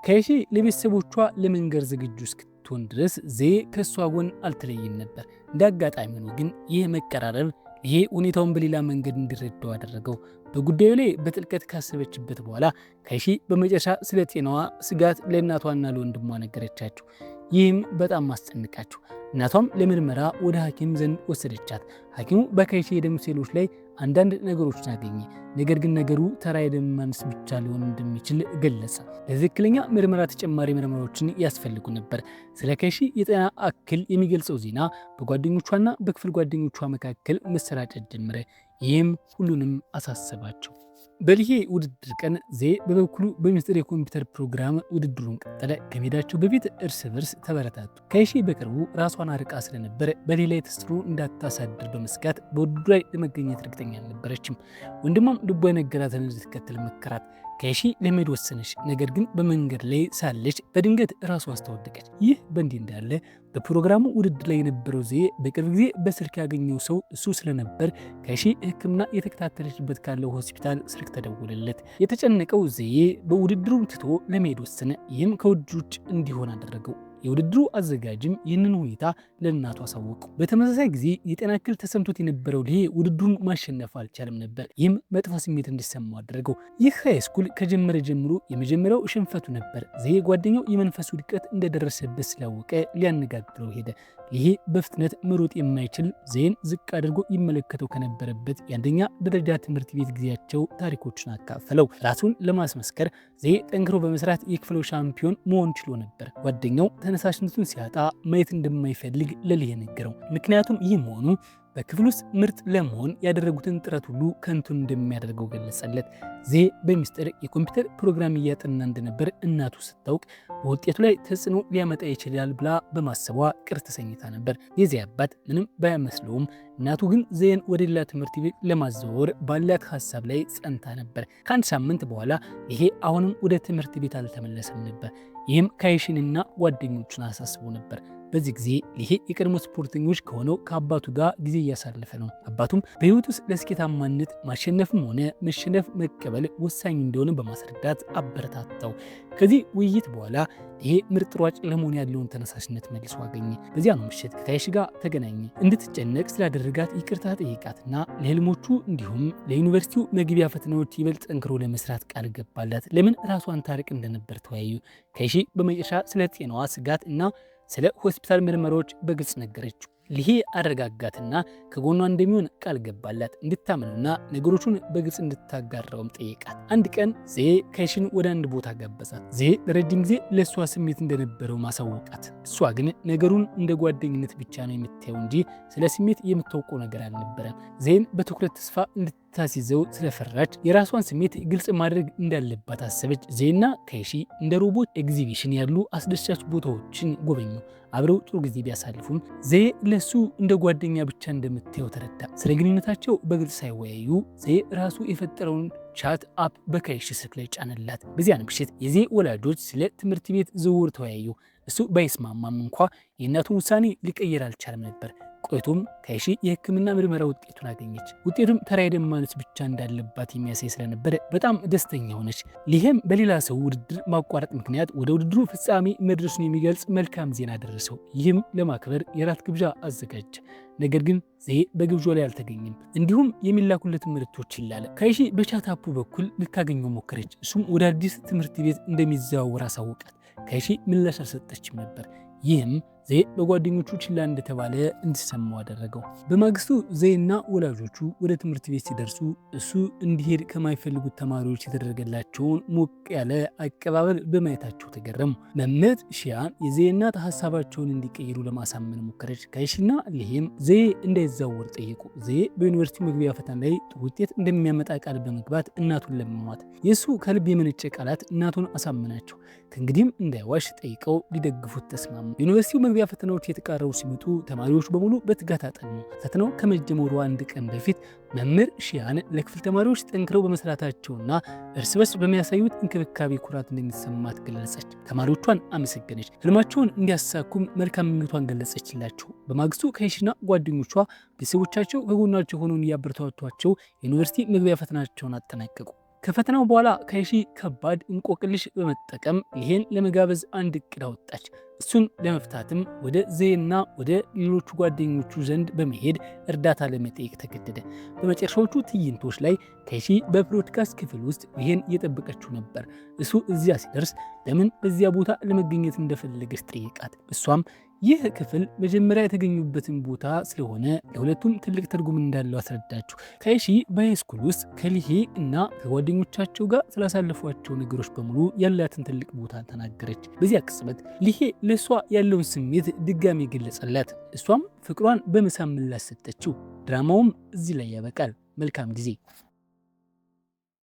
ካይሺ ለቤተሰቦቿ ለመንገር ዝግጁ እስክትሆን ድረስ ዜ ከእሷ ጎን አልተለይም ነበር። እንደ አጋጣሚ ሆኖ ግን ይህ መቀራረብ ይሄ ሁኔታውን በሌላ መንገድ እንዲረዳው አደረገው። በጉዳዩ ላይ በጥልቀት ካሰበችበት በኋላ ካይሺ በመጨረሻ ስለ ጤናዋ ስጋት ለእናቷና ለወንድሟ ነገረቻቸው። ይህም በጣም አስጨንቃቸው። እናቷም ለምርመራ ወደ ሐኪም ዘንድ ወሰደቻት። ሐኪሙ በካይሺ የደም ሴሎች ላይ አንዳንድ ነገሮችን አገኘ። ነገር ግን ነገሩ ተራ የደም ማነስ ብቻ ሊሆን እንደሚችል ገለጸ። ለትክክለኛ ምርመራ ተጨማሪ ምርመራዎችን ያስፈልጉ ነበር። ስለ ካይሺ የጤና እክል የሚገልጸው ዜና በጓደኞቿና በክፍል ጓደኞቿ መካከል መሰራጨት ጀመረ። ይህም ሁሉንም አሳሰባቸው። በሊሄ ውድድር ቀን ዜ በበኩሉ በሚስጥር የኮምፒውተር ፕሮግራም ውድድሩን ቀጠለ። ከሜዳቸው በፊት እርስ በርስ ተበረታቱ። ካይሺ በቅርቡ ራሷን አርቃ ስለነበር በሌላ የተስጥሮ እንዳታሳድር በመስጋት በውድድሩ ላይ ለመገኘት እርግጠኛ አልነበረችም። ወንድሟም ልቧ የነገራትን እንድትከተል መከራት። ካይሺ ለመሄድ ወሰነች። ነገር ግን በመንገድ ላይ ሳለች በድንገት ራሷ አስተወደቀች። ይህ በእንዲህ እንዳለ በፕሮግራሙ ውድድር ላይ የነበረው ዜ በቅርብ ጊዜ በስልክ ያገኘው ሰው እሱ ስለነበር ካይሺ ሕክምና የተከታተለችበት ካለው ሆስፒታል ስልክ ተደወለለት። የተጨነቀው ዜ በውድድሩ ትቶ ለመሄድ ወሰነ። ይህም ከውድድሩ ውጭ እንዲሆን አደረገው። የውድድሩ አዘጋጅም ይህንን ሁኔታ ለእናቱ አሳወቁ። በተመሳሳይ ጊዜ የጤና እክል ተሰምቶት የነበረው ሊሄ ውድድሩን ማሸነፍ አልቻለም ነበር። ይህም መጥፎ ስሜት እንዲሰማው አደረገው። ይህ high school ከጀመረ ጀምሮ የመጀመሪያው ሽንፈቱ ነበር። ዜ ጓደኛው የመንፈስ ውድቀት እንደደረሰበት ስላወቀ ሊያነጋግረው ሄደ። ይሄ በፍጥነት መሮጥ የማይችል ዜን ዝቅ አድርጎ ይመለከተው ከነበረበት የአንደኛ ደረጃ ትምህርት ቤት ጊዜያቸው ታሪኮችን አካፈለው። ራሱን ለማስመስከር ዜ ጠንክሮ በመስራት የክፍሉ ሻምፒዮን መሆን ችሎ ነበር። ጓደኛው ተነሳሽነቱን ሲያጣ ማየት እንደማይፈልግ ለሊሄ ነገረው። ምክንያቱም ይህ መሆኑ በክፍል ውስጥ ምርጥ ለመሆን ያደረጉትን ጥረት ሁሉ ከንቱን እንደሚያደርገው ገለጸለት። ዜ በሚስጥር የኮምፒውተር ፕሮግራም እያጠና እንደነበር እናቱ ስታውቅ በውጤቱ ላይ ተጽዕኖ ሊያመጣ ይችላል ብላ በማሰቧ ቅር ተሰኝታ ነበር። የዜ አባት ምንም ባይመስለውም እናቱ ግን ዜን ወደ ሌላ ትምህርት ቤት ለማዘዋወር ባላት ሀሳብ ላይ ጸንታ ነበር። ከአንድ ሳምንት በኋላ ይሄ አሁንም ወደ ትምህርት ቤት አልተመለሰም ነበር። ይህም ካይሽንና ጓደኞቹን አሳስቦ ነበር። በዚህ ጊዜ ሊሄ የቀድሞ ስፖርተኞች ከሆነው ከአባቱ ጋር ጊዜ እያሳለፈ ነው። አባቱም በሕይወት ውስጥ ለስኬታማነት ማሸነፍም ሆነ መሸነፍ መቀበል ወሳኝ እንደሆነ በማስረዳት አበረታታው። ከዚህ ውይይት በኋላ ሊሄ ምርጥ ሯጭ ለመሆን ያለውን ተነሳሽነት መልሶ አገኘ። በዚያኑ ምሽት ከካይሺ ጋር ተገናኘ። እንድትጨነቅ ስላደረጋት ይቅርታ ጠይቃትና ለህልሞቹ እንዲሁም ለዩኒቨርሲቲው መግቢያ ፈተናዎች ይበልጥ ጠንክሮ ለመስራት ቃል ገባላት። ለምን ራሷን ታርቅ እንደነበር ተወያዩ። ካይሺ በመጨረሻ ስለ ጤናዋ ስጋት እና ስለ ሆስፒታል ምርመራዎች በግልጽ ነገረችው። ሊሄ አረጋጋትና ከጎኗ እንደሚሆን ቃል ገባላት። እንድታምነውና ነገሮቹን በግልጽ እንድታጋራውም ጠየቃት። አንድ ቀን ዜ ካይሽን ወደ አንድ ቦታ ጋበዛት። ዜ ለረጅም ጊዜ ለእሷ ስሜት እንደነበረው ማሳወቃት። እሷ ግን ነገሩን እንደ ጓደኝነት ብቻ ነው የምታየው እንጂ ስለ ስሜት የምታውቀው ነገር አልነበረም። ዜን በትኩረት ተስፋ እንድታስይዘው ስለፈራች የራሷን ስሜት ግልጽ ማድረግ እንዳለባት አሰበች። ዜና ካይሺ እንደ ሮቦት ኤግዚቢሽን ያሉ አስደሳች ቦታዎችን ጎበኙ። አብረው ጥሩ ጊዜ ቢያሳልፉም ዜ ለሱ እንደ ጓደኛ ብቻ እንደምታየው ተረዳ። ስለ ግንኙነታቸው በግልጽ ሳይወያዩ ዜ ራሱ የፈጠረውን chat app በካይሺ ስልክ ላይ ጫነላት። በዚያን ምሽት የዜ ወላጆች ስለ ትምህርት ቤት ዝውውር ተወያዩ። እሱ ባይስማማም እንኳ የእናቱን ውሳኔ ሊቀየር አልቻለም ነበር። ቆይቶም ካይሺ የሕክምና ምርመራ ውጤቱን አገኘች። ውጤቱም ተራ የደም ማነስ ብቻ እንዳለባት የሚያሳይ ስለነበረ በጣም ደስተኛ ሆነች። ሊሄም በሌላ ሰው ውድድር ማቋረጥ ምክንያት ወደ ውድድሩ ፍጻሜ መድረሱን የሚገልጽ መልካም ዜና ደረሰው። ይህም ለማክበር የራት ግብዣ አዘጋጀ። ነገር ግን ዜ በግብዣው ላይ አልተገኘም። እንዲሁም የሚላኩለትን መልእክቶች ይላለ። ካይሺ በ chat app ኡ በኩል ልታገኘው ሞከረች። እሱም ወደ አዲስ ትምህርት ቤት እንደሚዘዋወር አሳወቃት። ካይሺ ምላሽ አልሰጠችም ነበር። ይህም ዘዬ በጓደኞቹ ችላ እንደተባለ እንዲሰማው አደረገው። በማግስቱ ዘዬና ወላጆቹ ወደ ትምህርት ቤት ሲደርሱ እሱ እንዲሄድ ከማይፈልጉት ተማሪዎች የተደረገላቸውን ሞቅ ያለ አቀባበል በማየታቸው ተገረሙ። መምህርት ሺያን የዘዬ እናት ሀሳባቸውን እንዲቀይሩ ለማሳመን ሞከረች። ካይሺና ሊሄም ዘዬ እንዳይዛወር ጠየቁ። ዘዬ በዩኒቨርሲቲ መግቢያ ፈተና ላይ ጥሩ ውጤት እንደሚያመጣ ቃል በመግባት እናቱን ለመኗት። የእሱ ከልብ የመነጨ ቃላት እናቱን አሳመናቸው። ከእንግዲህም እንዳይዋሽ ጠይቀው ሊደግፉት ተስማሙ። ዩኒቨርሲቲው መግቢያ ፈተናዎች የተቃረቡ ሲመጡ ተማሪዎች በሙሉ በትጋት አጠኑ። ፈተናው ከመጀመሩ አንድ ቀን በፊት መምህር ሺያን ለክፍል ተማሪዎች ጠንክረው በመስራታቸውና እርስ በርስ በሚያሳዩት እንክብካቤ ኩራት እንደሚሰማት ገለጸች። ተማሪዎቿን አመሰገነች። ህልማቸውን እንዲያሳኩም መልካም ምኞቷን ገለጸችላቸው። በማግስቱ ካይሺና ጓደኞቿ ቤተሰቦቻቸው ከጎናቸው ሆነው እያበረታቷቸው የዩኒቨርሲቲ መግቢያ ፈተናቸውን አጠናቀቁ። ከፈተናው በኋላ ካይሺ ከባድ እንቆቅልሽ በመጠቀም ሊሄን ለመጋበዝ አንድ እቅድ አወጣች። እሱን ለመፍታትም ወደ ዘዬና ወደ ሌሎቹ ጓደኞቹ ዘንድ በመሄድ እርዳታ ለመጠየቅ ተገደደ። በመጨረሻዎቹ ትዕይንቶች ላይ ካይሺ በብሮድካስት ክፍል ውስጥ ሊሄን እየጠበቀችው ነበር። እሱ እዚያ ሲደርስ ለምን በዚያ ቦታ ለመገኘት እንደፈለገች ጠየቃት። እሷም ይህ ክፍል መጀመሪያ የተገኙበትን ቦታ ስለሆነ ለሁለቱም ትልቅ ትርጉም እንዳለው አስረዳችው። ካይሺ በ high school ውስጥ ከሊሄ እና ከጓደኞቻቸው ጋር ስላሳለፏቸው ነገሮች በሙሉ ያላትን ትልቅ ቦታ ተናገረች። በዚያ ቅጽበት ሊሄ ለእሷ ያለውን ስሜት ድጋሚ ገለጸላት። እሷም ፍቅሯን በመሳም ምላሽ ሰጠችው። ድራማውም እዚህ ላይ ያበቃል። መልካም ጊዜ።